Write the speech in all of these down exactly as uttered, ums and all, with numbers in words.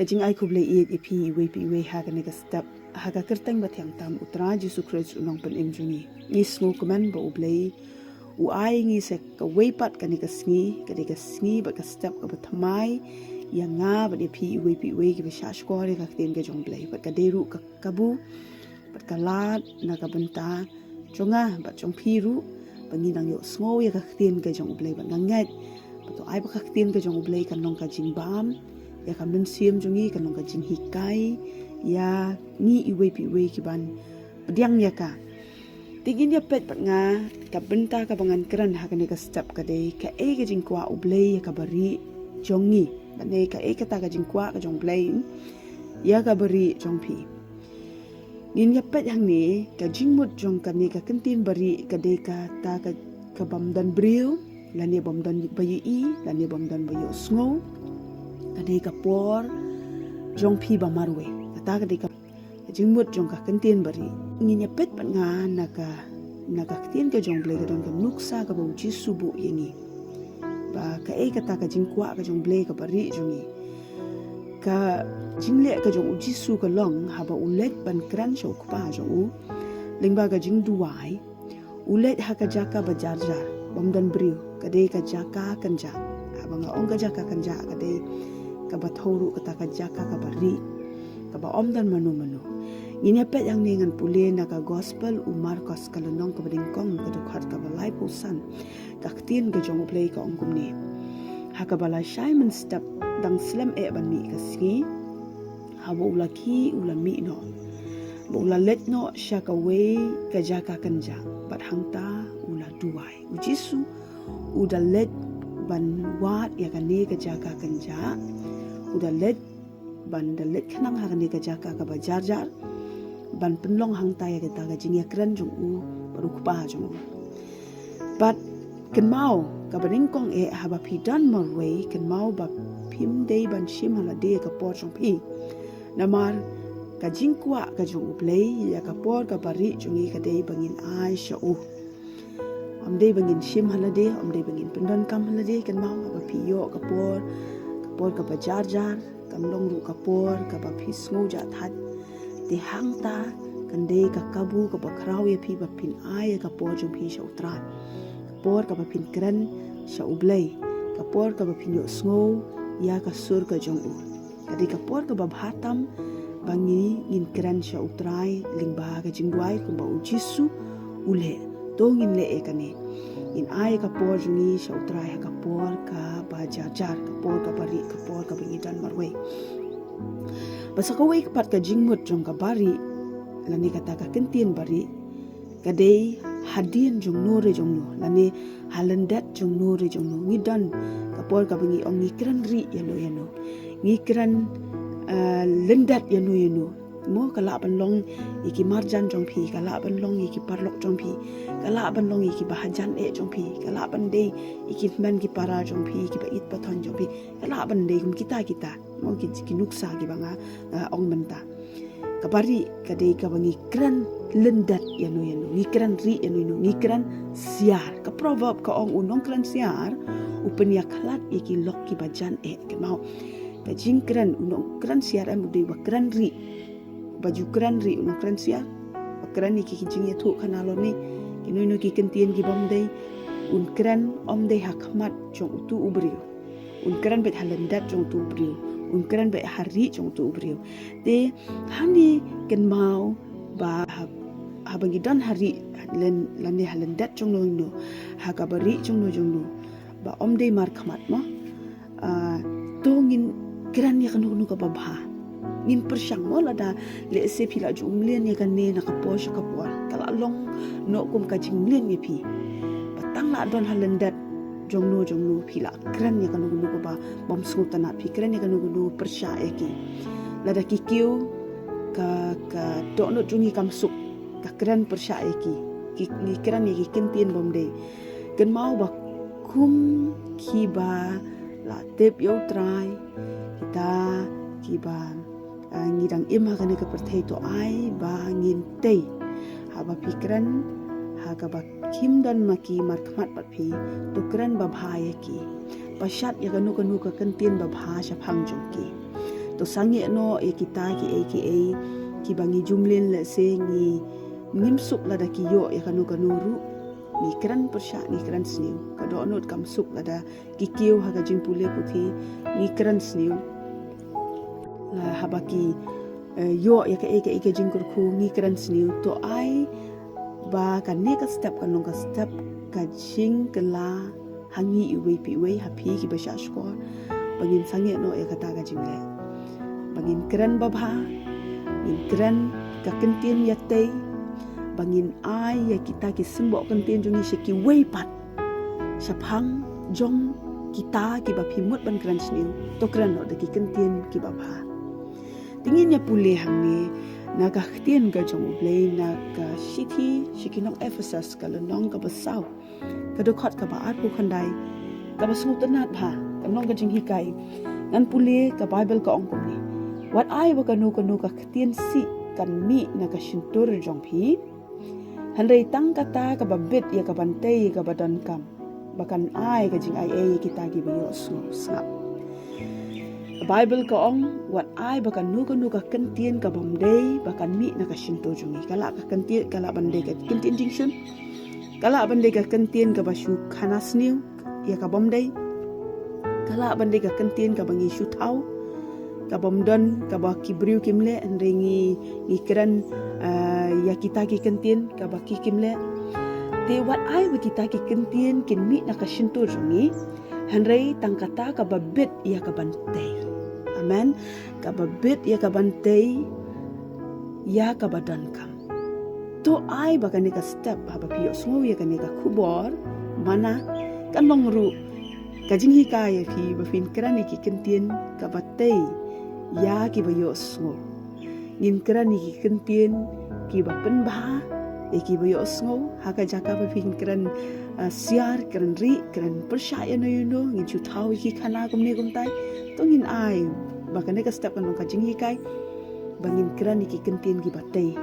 Ka jingai khublei ïa phi iwei pa iwei ha kane ka step, ha ka kyrteng ba thiang tam U Trai Jisu Khrist U Nongpynim jong ngi. Ngi sngewkmen ba U Blei u ai ngi sa kawei pat kane ka sngi, kane ka sngi bad ka step kaba thymmai ïa nga bad ïa phi iwei pa iwei kiba shah shkor ïa ka ktien ka jong U Blei. Bad ka dei ruh ka kabu bad ka lad na ka bynta jong nga bad jong phi ruh, ba ngin nang ïohsngew ïa ka ktien ka jong U Blei. Bad nga ngeit ba to ai ba ka ktien ka jong U Blei kan long ka jingbam ïa ka mynsiem jong ngi, kan long ka jinghikai ïa ngi iwei pa iwei kiban pdiang ïa ka. Te ngin ïa peit bad nga, ka bynta kaba ngan kren ha kane ka step ka dei kaei ka jingkwah U Blei ïa kaba rieh jong ngi, bad ne kaei kata ka jingkwah ka jong U Blei ïa kaba rieh jong phi. Ngin ïa peit hangne ka jingmut jong kane ka ktien barieh ka dei kata ka, ka bym don briew, lane bym don ba ïohi, lane bym don ba ïohsngew. Ka dei ka por jong phi ba marwei. Kata ka dei ka, ka jingmut jong ka ktien barieh. Ngin ïa peit bad nga na ka, na ka ktien ka jong U Blei ka don ka nuksa kaba U Jisu buh ïa ngi. Ba kaei kata ka jingkwah ka jong U Blei kaba rieh jong ngi. Ka jingleh ka jong U Jisu ka long haba u leit ban kren sha U Kpa jong u. Lyngba ka jingduwai, u leit ha ka jaka ba jar jar, bym don briew, ka dei ka jaka kynjah. Haba nga ong ka jaka kynjah ka dei kaba thew ruh kata ka jaka kaba rieh, kaba ym don mano mano. Ngin ïa peit hangne, ngan pule na ka Gospel u Markos ka lynnong kaba nyngkong, ka dkhot kaba laiphew san. Ka ktien ka jong U Blei ka ong kumne: Ha kaba lashai mynstep, dang slem eh ban mih ka sngi, haba u la khie u la mih noh, ba u la leit noh sha kawei ka jaka kynjah, bad hangta u la duwai. U Jisu u da leit ban wad ïa kane ka jaka kynjah, u da leit ban da leit khnang ha kane ka jaka kaba jar jar, ban pynlong hangta ïa kata ka jingïakren jong u bad U Kpa jong u. Bad kynmaw, kaba nyngkong eh, haba phi don marwei, kynmaw ba phim dei ban shim ha lade ïa ka por jong phi. Namar ka jingkwah ka jong U Blei ïa ka por kaba rieh jong ngi ka dei ba ngin ai sha u. Ym dei ba ngin shim ha lade, ym dei ba ngin pyndonkam ha lade. Kynmaw, haba phi ïoh ka por, ka por kaba jar jar, kan long ruh ka por kaba phi sngew jah thait. Te hangta kan dei ka kabu kaba khraw ïa phi ba phin ai ïa ka por jong phi sha U Trai. Ka por kaba phin kren sha U Blei, ka por kaba phin ïohsngew ïa ka sur ka jong u. Ka dei ka por kaba bha tam ba ngi, ngin kren sha U Trai lyngba ka jingduwai kumba U Jisu u leh. To ngin leh ïa kane. Ngin ai ka por jong ngi sha U Trai ha ka por kaba jar jar, ka por kaba rieh, ka por kaba ngi don marwei. Bad sa kawei pat ka jingmut jong kaba rieh, lane kata ka ktien barieh, ka dei hadien jong no re jong no, lane ha lyndet jong no re jong no. Ngi don ka por kaba ngi ong ngi kren rieh ïa no ïa no, ngi kren, eh, lyndet ïa no ïa no. Mo, ka lah ban long ïa ki marjan jong phi, ka lah ban long ïa ki paralok jong phi, ka lah ban long ïa ki bahajan eh jong phi, ka lah ban dei ïa ki hynmen ki para jong phi, ki ba ïeit ba thon jong phi, ka lah ban dei kum kita kita. Mo, ki, ki nuksa kiba nga, nga ong mynta. Kaba rieh ka dei kaba ngi kren lyndet ïa no ïa no, ngi kren rieh ïa no ïa no, ngi kren siar. Ka proverb ka ong u nongkren siar u pynïakhlad ïa ki lok kiba jan eh. Kynmaw, ka jingkren, u nongkren siar em u dei uba kren rieh. Ba ju kren rieh u nongkren siar, ba kren ïa ki, ki jingïathuhkhana lane kino kino ki ktien ki bym dei. Un kren ym dei ha khmat jong utu u briew. Un kren beit ha lyndet jong utu u briew. Un kren beit ha rieh jong utu u briew. Te hangne kynmaw ba ha, haba ngi don ha rieh, lane ha lyndet jong no jong no, ha kaba rieh jong no jong no, ba ym dei markhmat mo. Ah, to ngin kren ïa kano kano kaba bha. Ngin pyrshang mo, lada lehse phi la ju mlien ïa kane na ka por sha ka por, ka la long noh kum ka jingmlien ïa phi. Ba tang la don ha lyndet jong no jong no phi la kren ïa kano kano kaba bym sngewtynnat, phi kren ïa kano kano pyrshah ïa ki. Lada ki kiew, ka, ka dohnud jong ngi kam suk, ka kren pyrshah ïa ki. Ki, ngi kren ïa ki ktien bym dei. Kynmaw ba kum kiba la tip ïa U Trai, kita kiba, ah, ngi dang im ha kane ka pyrthei, to ai ba ngin tei. Haba phi kren ha kaba kim don ma ki markhmat bad phi, to kren babha ïa ki. Pyrshah ïa kano kano ka ktien babha shaphang jong ki. To Sangeh noh ïa kita kiei kiei kiba ngi jumlin, lehse ngi ngim suk lada ki ïoh ïa kano kano ruh. Ngi kren pyrshah, ngi kren sniew. Ka dohnud kam suk lada ki kiew ha ka jingpule puthi, ngi kren sniew. La haba ki eh, ïoh ïa kaei kaei ka jingkyrkhu, ngi kren sniew. To ai ba kane ka step kan long ka step ka jingkylla ha ngi iwei pa iwei, ha phi kiba shahshkor, ba ngin sangeh noh ïa kata ka jingleh, ba ngin kren babha, ngin kren ka kyntien ïatei, ba ngin ai ïa kita ki symboh kyntien jong ngi sha kiwei pat shaphang jong kita kiba phi mut ban kren sniew. To kren noh da ki kyntien kiba bha. Te ngin ïa pule hangne na ka ktien ka jong U Blei, na ka shithi sha ki nong Ephesus, ka lynnong kaba saw, ka dkhot kaba arphew khyndai, kaba sngewtynnad bha, kan long ka jinghikai. Ngan pule, ka Baibl ka ong kumne: Wat ai ba kano kano ka ktien sih kan mih na ka shyntur jong phi, hynrei tang kata kaba bit ïa ka ban tei ïa kaba donkam, ba kan ai ka jingaiei ïa kita kiba ïohsngew. Sngap. Ka Baibl ka ong, wat ai ba kano kano ka kyntien kabym dei ba kan mih na ka shyntur jong ngi. Ka lah ka kyntien, ka lah ban dei ka kyntien jingshun, ka lah ban dei ka kyntien kaba shu khana sniew ïa kabym dei, ka lah ban dei ka kyntien kaba ngi shu thaw, kabym don, kaba ki briew kim leh, hynrei ngi, ngi kren, ah, ïa kita ki kyntien kaba ki kim leh. Te wat ai ba kita ki kyntien kin mih na ka shyntur jong ngi, hynrei tang kata kaba bit ïa ka ban tei. Amen. Kaba bit ïa ka ban tei ïa kaba donkam. To ai ba kane ka step, haba phi ïohsngew ïa kane ka khubor, mana kan long ruh ka jinghikai ïa phi ba phin kren ïa ki kyntien kaba tei ïa kiba ïohsngew. Ngin kren ïa ki kyntien kiba pynbha ïa kiba ïohsngew, ha ka jaka ba phin kren, ah, siar, kren rieh, kren pyrshah ïano ïano, ngin shu thaw ïa ki khana kumne kumtai. To ngin ai ba kane ka step kan long ka jinghikai ba ngin kren ïa ki kyntien kiba tei,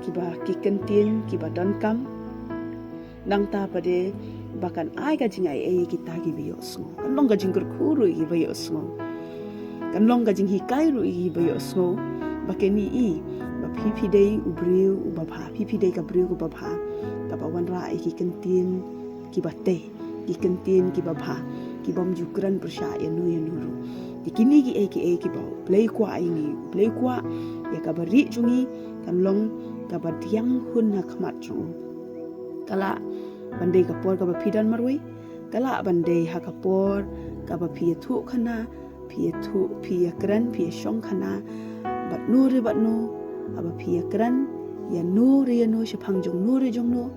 kiba, ki kyntien kiba donkam. Nangta pat de ba kan ai ka jingaiei ïa kita kiba ïohsngew. Kan long ka jingkyrkhu ruh ïa kiba ïohsngew. Kan long ka jinghikai ruh ïa kiba ïohsngew ba kin ïohi ba phi phi dei u briew uba bha, phi phi dei ka briew kaba bha, kaba wanrah ïa ki kyntien kiba tei, ki kyntien kiba bha, kibym ju kren pyrshah ïano ïano ruh. Te kine kiei kiei kiba U Blei kwah ïa ngi, U Blei kwah ïa kaba rieh jong ngi kan long kaba diang hun ha khmat jong u. Ka lah ban dei ka por kaba phi don marwei, ka lah ban dei ha ka por kaba phi ïathuh khana, phi ïathuh, phi ïakren, phi ïashong khana bad no re bad no, haba phi ïakren ïano re ïano shaphang jong no re jong no,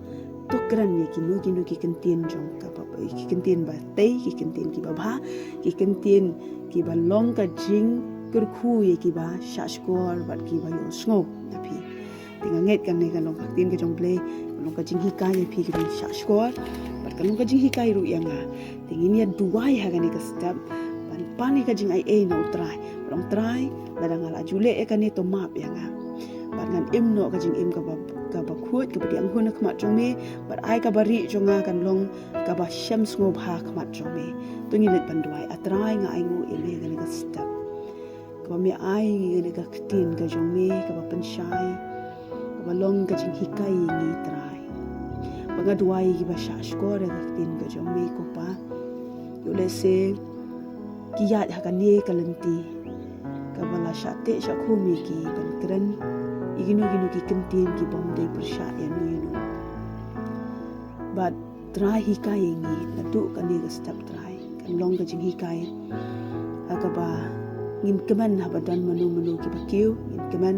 to kren ïa kino kino ki kyntien jong kaba, ki kyntien ba tei, ki kyntien kiba bha, ki kyntien kiba long ka jingkyrkhu ïa kiba shahshkor bad kiba ïohsngew na phi. Te nga ngeit kane kan long ka ktien ka jong U Blei, kan long ka jinghikai ïa phi kiba shahshkor bad kan long ka jinghikai ruh ïa nga. Te ngin ïa duwai ha kane ka step ban pan ïa ka jingaiei na U Trai. Ong Trai, lada nga la ju leh ïa kane to map ïa nga. Bad ngan im noh ka jingim kaba, kaba khuid, kaba diang hun ha khmat jong me, bad ai kaba rieh jong nga kan long kaba shem sngewbha ha khmat jong me. To ngin leit ban duwai. A Trai, nga ainguh ïa me ha kane ka step kaba me ai ïa ngi ka ktien ka jong me kaba pynshai, kaba long ka jinghikai ïa ngi Trai. Ba nga duwai ïa kiba shahshkor ïa ka ktien ka jong me ko Pa. Ïoh lehse ki ïaid ha kane ka lynti kaba la shah teh shah khum ïa ki ban kren ïa kino kino ki kyntien kibym dei pyrshah ïano ïano. Bad Trai hikai ïa ngi naduh kane ka step Trai. Kan long ka jinghikai ha kaba ngin kmen haba don mano mano kiba kiew, ngin kmen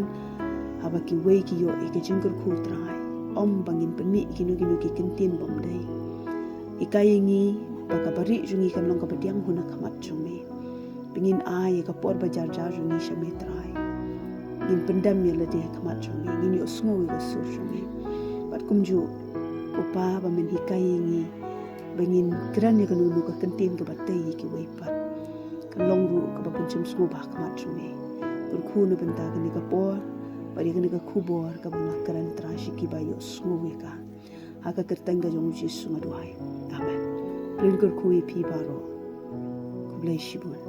haba kiwei ki ïoh ïa ka jingkyrkhu Trai. Ym ba ngin pynmih ïa kino kino ki kyntien bym dei. Hikai ïa ngi ba kaba rieh jong ngi kan long kaba diang hun ha khmat jong me. Ba ngin ai ïa ka por ba jar jar jong ngi sha me Trai. Ngin pyndem ïa lade ha khmat jong me, ngin ïohsngew ïa ka sur jong me. Bad kumjuh ko Pa ba men hikai ïa ngi ba ngin kren ïa kano kano ka kyntien kaba tei ïa kiwei pat, kan long ruh kaba pynshim sngewbha ha khmat jong me. Kyrkhu na bynta kane ka por bad ïa kane ka khubor kaba nga kren Trai sha kiba ïohsngew ïa ka. Ha ka kyrteng ka jong U Jisu nga duwai. Amen. Kyrkhu ïa phi baroh. Khublei shibun.